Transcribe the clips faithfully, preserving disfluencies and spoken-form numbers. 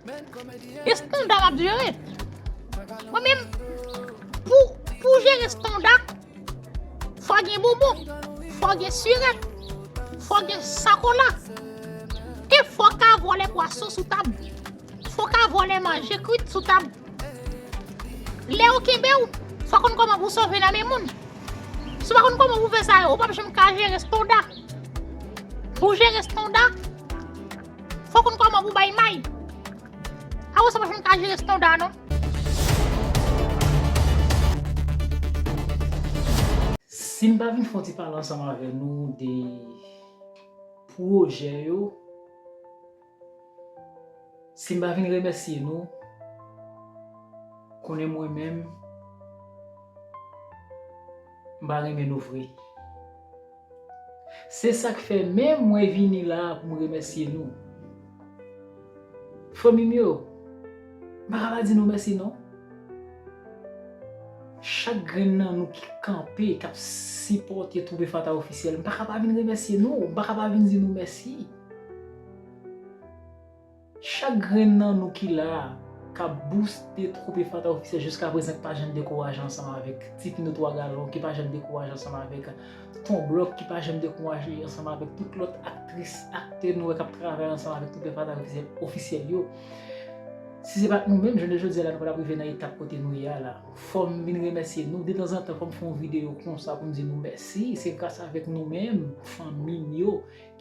Estonda m ap jere. Mwen menm, pou, pou jere estonda, fò gen bonbon, fò gen sirèt, fò gen sakola. E fò ka vòlè pwason sou tab. Fò ka vòlè manje kwit sou tab. Lè yo kenbe w, fò konn kòman pou sove nan men moun. Si w pa konn kòman pou fè sa yo, ou p ap janm ka jere estonda. Pou jere estonda, fò konn kòman pou bay may. Awo sa pa janm ka jere estonda non. Si m pa vin fè yon ti pale ansanm avè nou de pwojè yo, si m pa vin remèsye nou, konnen mwen menm, m pa renmen nou vre. Se sa k fè menm mwen vini la pou m remèsye nou. Fanmi m yo, m pa ka pa di nou mèsi non. Chak grenn nan nou ki kanpe, k ap sipòte Troupe Fata Ofisyèl, m pa ka pa vin remèsye nou, m pa ka pa vin di nou mèsi. Chak grenn nan nou ki la a, k ap bouste Troupe Fata Ofisyèl jiska prezan, ki pa janm dekouraje ansanm avèk Tipino Twa Galon, ki pa janm dekouraje ansanm avèk Ton Blòk, ki pa janm dekouraje ansanm avèk tout lòt aktris, aktè nou wè k ap travay ansanm avèk Troupe Fata Ofisyèl, ofisyèl yo. Si se pa t nou menm, jounen jodi a la, nou pa t ap rive nan etap kote nou ye a la. Fò m vin remèsye nou. Detanzantan, fò m fè yon videyo konsa pou m di nou mèsi. Se gras avèk nou menm, fanmi m yo,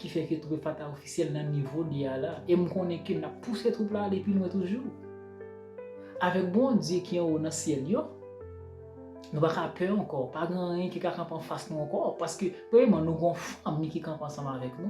ki fè ke Troupe Fata Ofisyèl nan nivo li a la. E m konnen ke n ap pouse twoup la ale pi lwen toujou. Avèk Bondye ki anwo nan syèl yo, nou pa ka pè ankò. Pa gen anyen ki ka kanpe anfas nou ankò. Paske, premyèman, nou gen yon fanmi ki kanpe ansanm avèk nou.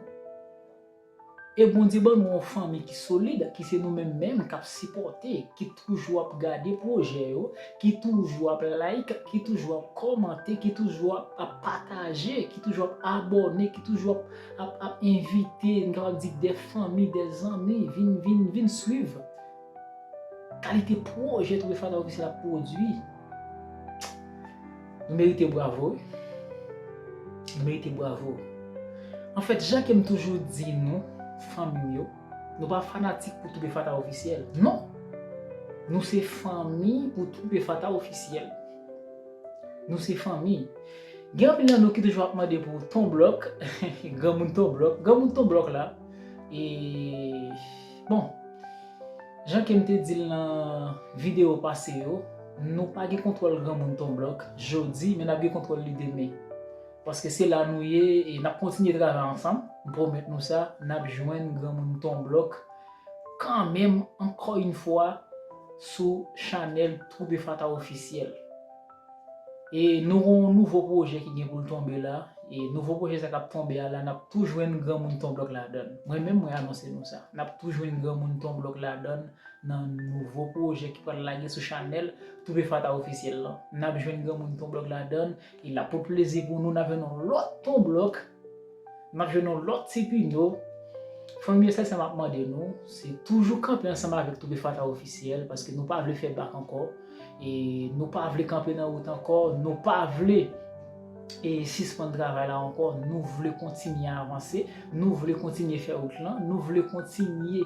E Bondye ban nou yon fanmi ki solid, ki se nou menm menm k ap sipòte, ki toujou ap gade pwojè yo, ki toujou ap like, ki toujou ap kòmante, ki toujou ap, ap pataje, ki toujou ap abòne, ki toujou ap, ap, ap envite, m kapab di, de fanmi, de zanmi, vin, vin, vin swiv kalite pwojè Troupe Fata Ofisyèl ap pwodui. Nou merite bravo, wi. Nou merite bravo. Anfèt, jan ke m toujou di nou, fanmi m yo, nou pa fanatik pou Troupe Fata Ofisyèl. Non! Nou se fanmi pou Troupe Fata Ofisyèl. Nou se fanmi. Gen anpil nan nou ki toujou ap mande pou Ton Blòk, granmoun Ton Blòk, granmoun Ton Blòk la. E, bon, jan ke m te di l nan videyo pase yo, nou pa gen kontwòl granmoun Ton Blòk jodi, men n ap gen kontwòl li demen. Paske se la nou ye, e n ap kontinye travay ansanm. M pwomèt nou sa, n ap jwenn granmoun Ton Blòk kanmenm, ankò yon fwa, sou chanèl Troupe Fata Ofisyèl. E nou gen yon nouvo pwojè ki gen pou l tonbe la. E nouvo pwojè sa k ap tonbe a la, n ap tou jwenn granmoun Ton Blòk ladann. Mwen menm, mwen anonse nou sa. N ap tou jwenn granmoun Ton Blòk ladann nan nouvo pwojè ki pral lage sou chanèl Troupe Fata Ofisyèl lan. N ap jwenn granmoun Ton Blòk ladann, e l ap pote plezi pou nou, n ap jwenn yon lòt Ton Blòk, n ap jwenn yon lòt Tipino. Fanmi, sèl sa m ap mande nou, se toujou kanpe ansanm avèk Troupe Fata Ofisyèl, paske nou pa vle fè bak ankò, e nou pa vle kanpe nan wout ankò, nou pa vle e sispann travay la ankò. Nou vle kontinye avanse, nou vle kontinye fè wout lan, nou vle kontinye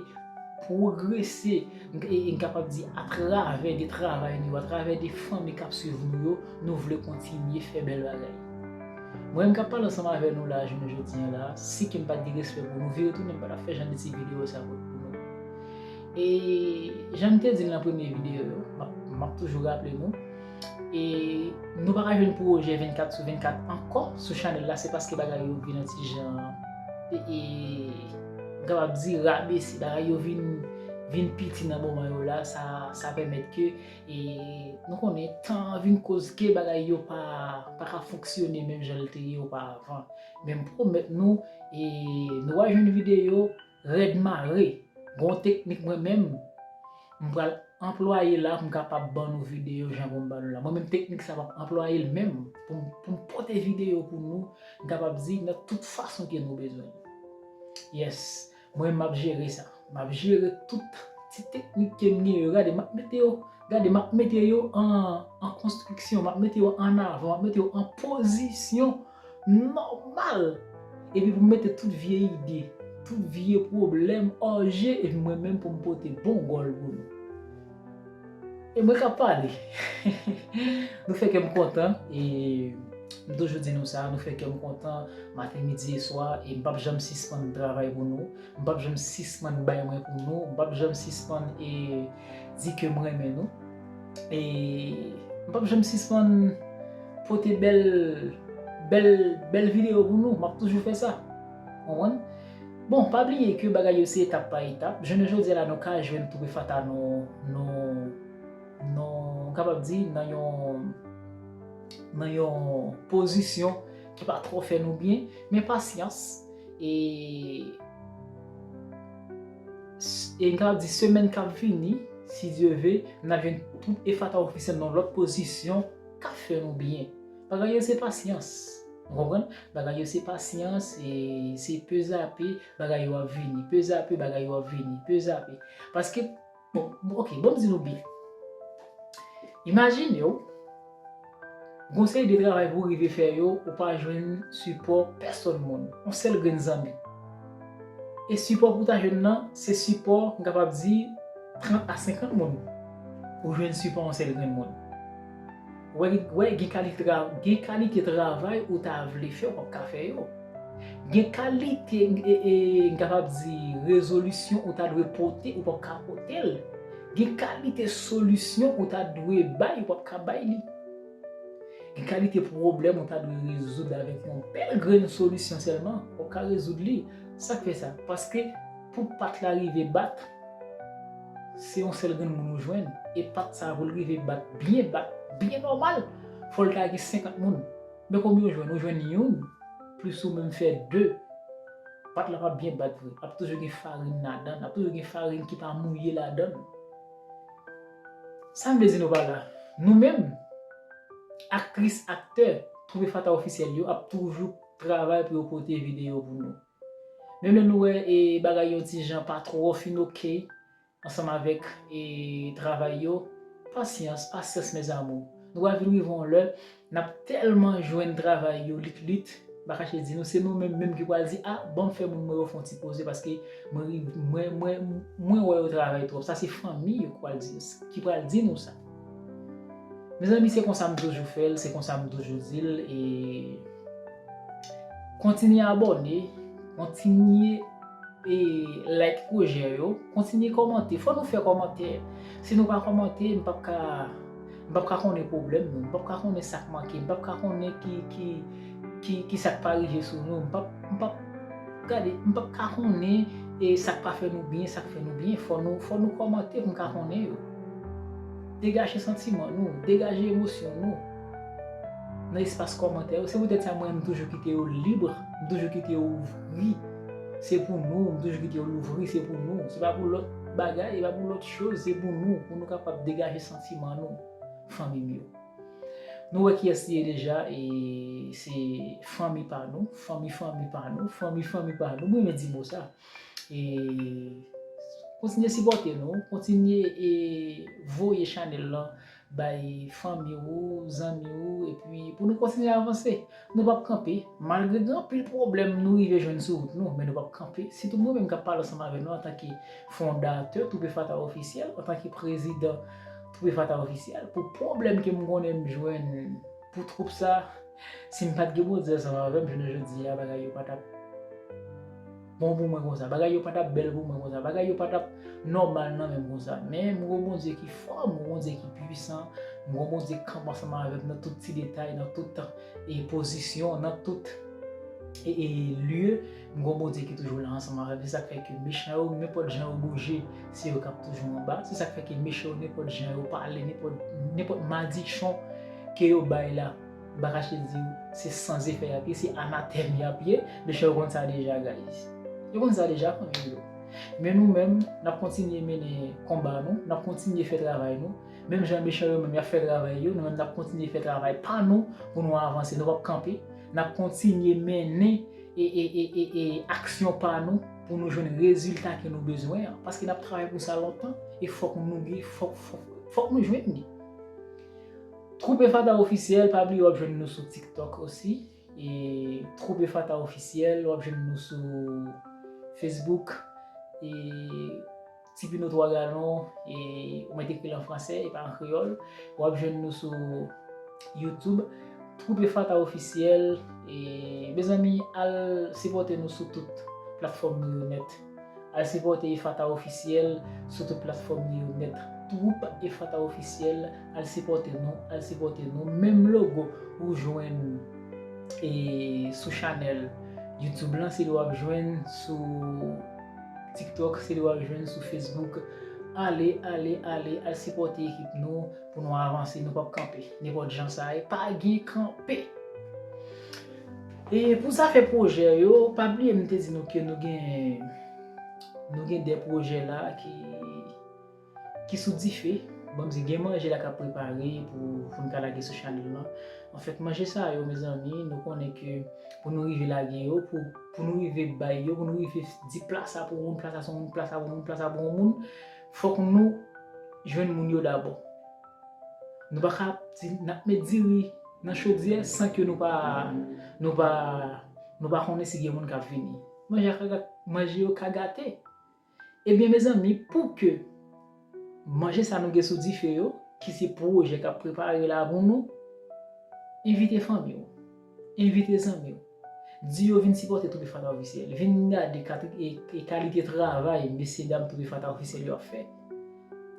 pwogrese, e, e m kapab di, atravè de travay nou yo, atravè de fanmi k ap swiv nou yo, nou vle kontinye fè bèl bagay. Mwen menm k ap pale ansanm avè nou la, jounen jodi a la, si ke m pa t gen respè pou nou, vire tounen, m pa t ap fè jan de ti videyo sa pou, pou nou. E jan m te di l nan premye videyo yo, m ap, m ap toujou raple nou, e nou pa ka jwenn pwojè vennkat sou vennkat ankò sou chanèl la, se paske bagay yo vin yon ti jan, e, e, m kapab di, rabese. Bagay yo vin, vin piti nan moman yo la, sa, sa pèmèt ke, e, nou konnen tan an vin koz ke bagay yo pa, pa ka fonksyone menm jan l te ye oparavan. Men m pwomèt nou, e, nou va jwenn videyo rèd mare. Gon teknik mwen menm, m pral anplwaye la pou m kapab ban nou videyo jan pou m ban nou la. Mwen menm teknik sa m ap anplwaye l menm pou m, pou m pote videyo pou nou, m kapab di nan tout fason ke nou bezwen. Yes, mwen m ap jere sa. M ap jere tout ti teknik ke m gen yo. Gade, m ap mete yo, gade, m ap mete yo an, an konstriksyon, m ap mete yo an avan, m ap mete yo an pozisyon nòmal. Epi pou m mete tout vye ide, tout vye pwoblèm, òje, epi mwen menm pou m pote bon gòl pou nou. E mwen k ap pale. Nou fè kè m kontan, e m toujou di nou sa, nou fè kè m kontan, maten, midi e swa, e m p ap janm sispann travay pou nou, m p ap janm sispann bay mwen pou nou, m p ap janm sispann e di ke m renmen nou, e m p ap janm sispann pote bèl, bèl, bèl videyo pou nou, m ap toujou fè sa. Konprann? Bon, pa bliye ke bagay yo se etap pa etap. Jounen jodi a la, nou ka jwenn Toupefata nou, nou, nou, m kapab di, nan yon, nan yon pozisyon ki pa twò fè nou byen, men pasyans, e, e m kapab di semèn k ap vini, si Dye ve, n ap jwenn Toupefata ofisyèl nan lòt pozisyon k ap fè nou byen. Bagay yo se pasyans. Ou konprann? Bagay yo se pasyans, e se pezape, bagay yo ap vini, pezape, bagay yo ap vini, pezape. Paske, bon, bon, ok, bon, m di nou byen. Imajine w, gon seri de travay pou w rive fè yo, ou pa jwenn sipò pèsòn moun, yon sèl grenn zanmi. E sipò pou w ta jwenn nan, se sipò, m kapab di, trant a senkant moun. Ou jwenn sipò yon sèl grenn moun. Wè, wè, gen kalite tra-, gen kalite travay ou ta vle fè, ou p ap ka fè yo. Gen kalite, e, e, m kapab di, rezolisyon ou ta dwe pote, ou p ap ka pote l. Gen kalite solisyon ou ta dwe bay, ou p ap ka bay li. Gen kalite pwoblèm ou ta dwe rezoud avèk yon bèl grenn solisyon sèlman, ou ka rezoud li. Sa k fè sa? Paske pou pat la rive bat, se yon sèl grenn moun ou jwenn. E pat sa pou l rive bat byen, bat byen nòmal, fò l ta gen senkant moun. Men konbyen ou jwenn? Ou jwenn youn, plis ou menm fè de. Pat la p ap byen bat vre. Ap toujou gen farin ladan l. Ap toujou gen farin ki pa mouye ladan l. Sa m vle di nou pa la. Nou menm, aktris, aktè, Toupefata ofisyèl yo ap toujou travay pou yo pote videyo pou nou. Menm lè nou wè e bagay yon ti jan pa twò fin oke ansanm avèk e travay yo, pasyans, pasyans, mes amours. Nou pral vin rive yon lè, n ap tèlman jwenn travay yo lit lit, m pa kache di nou, se nou menm menm ki pral di, a, ban m fè moun mwen yo fè yon ti poze paske mwen, mwen, mwen, mwen wè yo travay twòp. Sa se fanmi yo ki pral di, ki pral di nou sa. Mezanmi, se konsa m toujou fè l, se konsa m toujou di l, e kontinye abòne, kontinye e like pwojè yo, kontinye kòmante. Fò nou fè kòmantè. Si nou pa kòmante, m p ap ka, m p ap ka konnen pwoblèm nou, m p ap ka konnen sa k manke, m p ap ka konnen ki, ki, ki, ki sa k pa rive sou nou, m p ap, m p ap, gade, m p ap ka konnen e sa k pa fè nou byen, sa k fè nou byen. Fò nou, fò nou kòmante pou m ka konnen yo. Degaje santiman nou, degaje emosyon nou nan espas kòmantè yo. Se poutèt sa mwen, m toujou kite yo lib, m toujou kite yo ouvri. Se pou nou, m toujou kite yo louvri, se pou nou. Se pa pou lòt bagay, se pa pou lòt choz, se pou nou, pou nou kapab degaje santiman nou, fanmi m yo. Nou wè kiyès li ye deja, e se fanmi pa nou, fanmi, fanmi pa nou, fanmi, fanmi pa nou. Mwen renmen di mo sa. E kontinye sipòte nou, kontinye e voye chanèl lan bay fanmi ou, zanmi ou, epi pou nou kontinye avanse. Nou p ap kanpe, malgre gen anpil pwoblèm nou rive jwenn sou wout nou, men nou p ap kanpe. Sitou mwen menm k ap pale ansanm avè nou antanke fondatè Toupefata Ofisyèl, antanke prezidan Toupefata Ofisyèl, pou pwoblèm ke m konnen m jwenn pou twoup sa, si m pa t gen Bondye ansanm avè m, jounen jodi a, bagay yo pa t ap bon pou mwen konsa. Bagay yo pa t ap bèl pou mwen konsa. Bagay yo pa t ap nòmal nan men m konsa. Men m gon Bondye ki fò, m gon Bondye ki pwisan, m gon Bondye k kanpe ansanm avè m nan tout ti detay, nan tout e pozisyon, nan tout e, e lye. M gon Bondye ki toujou la ansanm avè m. Se sa k fè ke mechan yo, nenpòt jan yo bouje, se yo k ap toujou anba. Se sa k fè ke mechan yo, nenpòt jan yo pale, nenpòt, nenpòt madichon ke yo bay la, m pa kache di w, se san efè y ap ye, se anatèm y ap ye. Mechan yo konn sa deja, guys. Yo konn sa deja, fanmi m yo. Men nou menm, n ap kontinye mennen konba nou, n ap kontinye fè travay nou. Menm jan mechan yo menm y ap fè travay yo, nou menm n ap kontinye fè travay pa nou pou nou avanse. Nou p ap kanpe. N ap kontinye mennen e, e, e, e, e aksyon pa nou pou nou jwenn rezilta ke nou bezwen an. Paske n ap travay pou sa lontan e fòk nou gen, fòk, fòk, fòk nou jwenn li. Toupefata Ofisyèl, pa bliye w ap jwenn nou sou TikTok osi. E Toupefata Ofisyèl, w ap jwenn nou sou Facebook, e Tipino Twa Galon, e ou mèt ekri l an fransè, e pa an kreyòl. W ap jwenn nou sou YouTube, Twoup Efata Ofisyèl. E, mezanmi, al sipòte nou sou tout platfòm nou yo nèt. Al sipòte Efata Ofisyèl sou tout platfòm nou yo nèt. Twoup Efata Ofisyèl, al sipòte nou, al sipòte nou. Menm logo ou jwenn e sou chanèl YouTube lan, se li w ap jwenn sou TikTok, se li w ap jwenn sou Facebook. Ale, ale, ale, al sipòte ekip nou pou nou avanse, nou p ap kanpe. Nenpòt jan sa ye, pa gen kanpe. E pou zafè pwojè yo, pa bliye m te di nou ke nou gen, nou gen de pwojè la ki ki sou dife. Bon, m di gen manje la k ap prepare pou, pou n ka lage sou chanèl lan. Anfèt, manje sa yo, mezanmi, nou konnen ke pou nou rive lage yo, pou, pou nou rive bay yo, pou nou rive di pla sa pou yon moun, pla sa se yon moun, pla sa pou yon moun, pla sa pou yon moun, fòk nou jwenn moun yo dabò. Nou pa ka di n ap met diri nan chodyè san ke nou pa, nou pa, nou pa konnen si gen moun k ap vini. Manje a ka ga-, manje yo ka gate. Ebyen, mezanmi, pou ke manje sa nou gen sou dife yo, ki se pwojè k ap prepare la pou nou, envite fanmi w, envite zanmi w. Di yo vin sipòte Twoup Efata Ofisyèl. Vin gade kat-, e, e kalite travay mesye dam Twoup Efata Ofisyèl yo ap fè.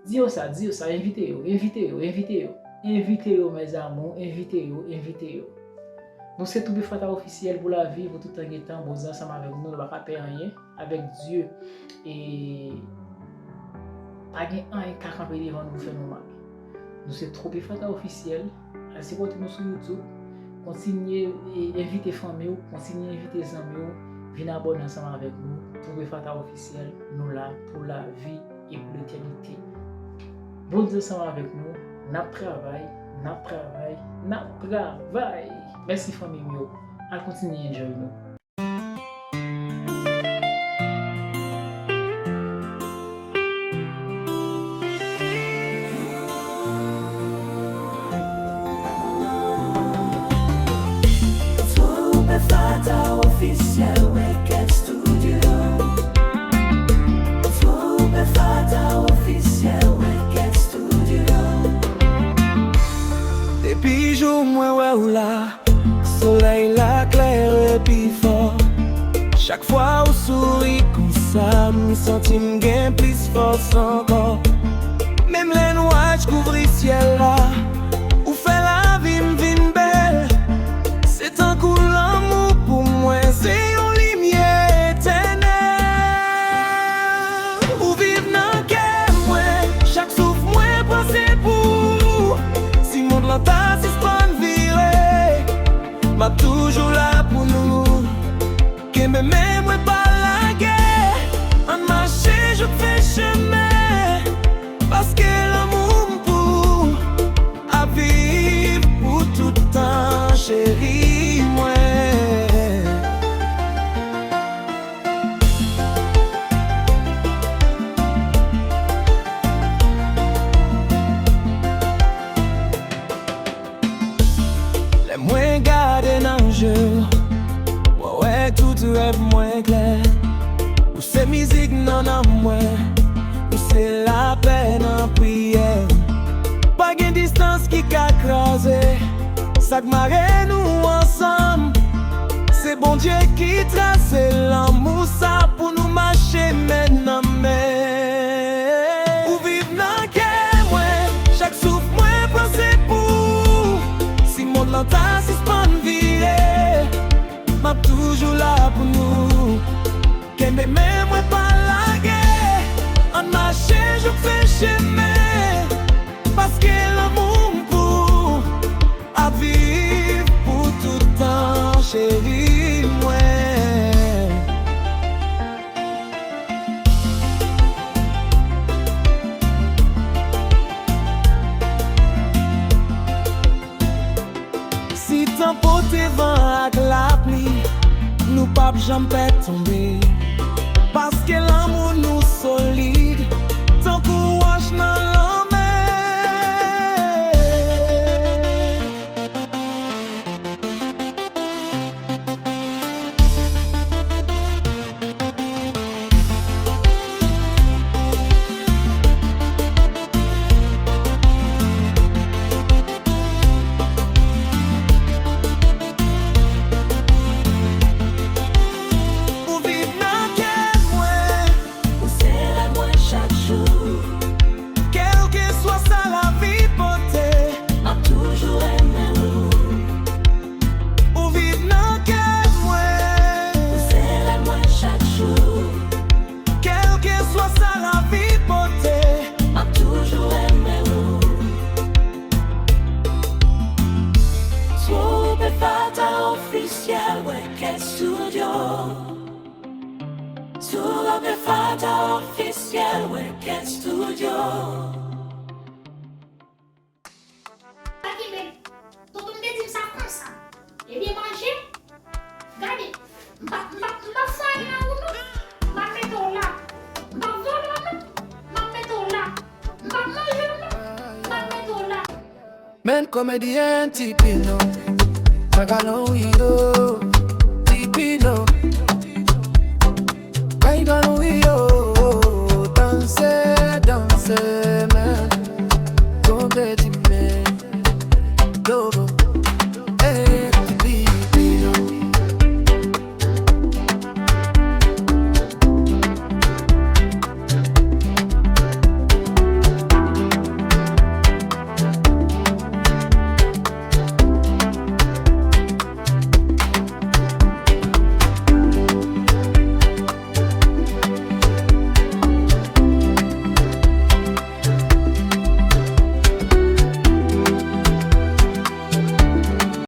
Di yo sa, di yo sa, envite yo, envite yo, envite yo. Envite yo, mes amours, envite yo, envite yo. Nou se Twoup Efata Ofisyèl pou lavi, pou tout tan gen tan, Bondye ansanm avèk nou, nou pa ka pè anyen, avèk Dye. E pa gen anyen k ka kanpe devan nou pou fè nou mal. Nou se Twoup Efata Ofisyèl, al sipòte nou sou YouTube, kontinye e, envite fanmi w, kontinye envite zanmi w, vin abòne ansanm avèk nou, Twoup Efata Ofisyèl, nou la pou lavi e pou letènite. Bondye ansanm avèk nou, n ap travay, n ap travay, n ap travay. Mèsi fanmi m yo, al kontinye enjoy nou. Twoup Efata Ofisyèl Record Studio. Twoup Efata Ofisyèl Record Studio. Depi jou mwen wè w la, solèy la klere pi fò. Chak fwa ou souri konsa, m santi m gen plis fòs ankò. Menm lè nwaj kouvri syèl la, ou fè lavi m vin bèl. Se tankou lanmou pou mwen, se yon limyè etènèl. Ou viv nan kè mwen, chak souf mwen pran se pou ou. Si mond lan ta sispann vire, m ap toujou la pou nou. Kenbe men mwen pa lage, ann mache jouk fen chemen. Paske lanmou m pou ou ap viv pou tout tan, cheri mwen. Lè mwen gade nan je w, mwen wè tout rèv mwen klè. Ou se mizik nan nanm mwen, ou se lapè nan priyè m. Pa gen distans ki ka kraze sa k mare nou ansanm. Se Bondye ki trase lanmou sa pou nou mache men nan men. Ou viv nan kè mwen, chak souf mwen pran se pou ou. Si mond lan ta sispann vire, m ap toujou la pou nou. Kenbe men mwen pa lage, ann mache jouk fen chemen. Paske lanmou m pou ou ap viv pou tout tan, cheri mwen. Si tan pote van ak lapli, nou p ap janm pè tonbe. Paske lanmou nou solid, tankou wòch nan lanmè. Cat Studio. Pa kenbe. Tonton m te di m sa konsa. Ebyen manje. Gade. M p ap m p ap m p ap fwaye nan ou non. M p ap mete w la. M p ap vòlè w non. M p ap mete w la. M p ap manje w non. M p ap mete w la. Men komedyen Tipino. Sa galon wi yo. Tipino. Kay galon wi yo.